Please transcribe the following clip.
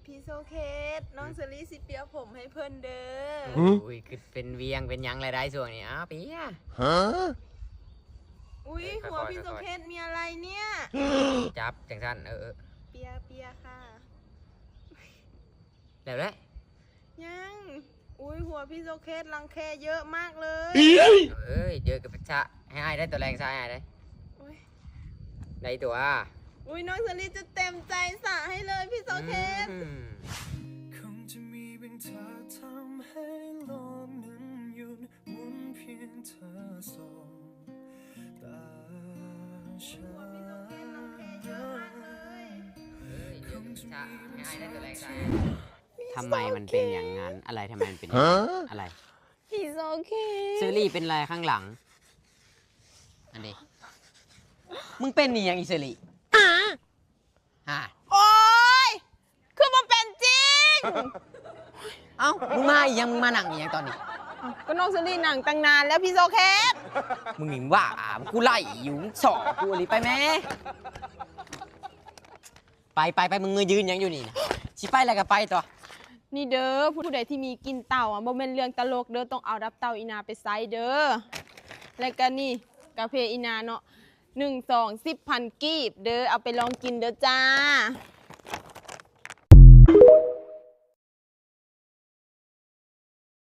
ພີ່ໂຊເຄດ ນ້ອງເຊີລີຊິເປຍຜົມໃຫ້ເພິ່ນເດີ. ອຸ້ຍ ຄືເປັນວຽງເປັນຫຍັງລະໄດ໋ຊ່ວງນີ້. ອ້າວ ເປຍ. ຫະ? ອຸ້ຍ ຫົວພີ່ໂຊເຄດມີອະໄລເນຍ? ຈັບຈັ່ງຊັ້ນ. ເອີ ເອີ ເປຍ ເປຍຄ່ະ. ແລ້ວແຫຼະ. ຍັງ. ອຸ້ຍ ຫົວພີ່ໂຊເຄດລັງແຄເຍີະມາກເລີຍ. ເອີຍ ເຢີກະປະຊະ ໃຫ້ອ້າຍໄດ້ ໂຕແລງຊະ ໃຫ້ອ້າຍໄດ້. ໂອ້ຍ ໄດ້ຕົວະ. ອຸ້ຍ ນ້ອງເຊີລີຈະເຕັມໃຈສະໃຫ້ເລີຍ ພີ່ໂຊເຄດ. ອືມ ທຳໄມມັນເປັນຢ່າງນັ້ນ? ອະໄລ? ທຳໄມມັນເປັນຢ່າງນັ້ນ? ອະໄລ? ພີ່ໂຊເຄດ ເຊີລີເປັນລະຂ້າງຫຼັງ? ອັນນີ້ ມຶງເປັນອີ່ຫຍັງອີ່ເຊີລີ? ຮະ? ໂອ້ຍ ຄືບໍ່ເປັນຈິງ? ເອົ້າ ມຶງມາອີ່ຫຍັງ? ມຶງມານັ່ງອີ່ຫຍັງຕອນນີ້? ເອົ້າ ກໍນ້ອງເຊີລີນັ່ງຕັ້ງນານແລ້ວ ພີ່ໂຊເຄດ. ມຶງນີ້ ມຶງວ່າ ກູໄລ່ຢູ່ ມຶງສໍກູອີ່ຫຼີ. ໄປແມ້. ໄປ ໄປ ໄປ ມຶງມາຢືນຫຍັງຢູ່ນີ້ນະ? ຊິໄປແລ້ວກໍໄປຕົວະ. ນີ້ເດີ ຜູ້ໃດທີ່ມີກິ່ນເຕົ່າອະ ບໍ່ແມ່ນເລື່ອງຕະຫຼົກເດີ ຕ້ອງເອົາດັບເຕົ່າອີ່ນາໄປໃຊ້ເດີ. ແລ້ວກໍນີ້ ກາເຟອີ່ນາເນາະ ໜຶ່ງຊອງ ສິບພັນກີບເດີ ເອົາໄປລອງກິນເດີຈ້າ.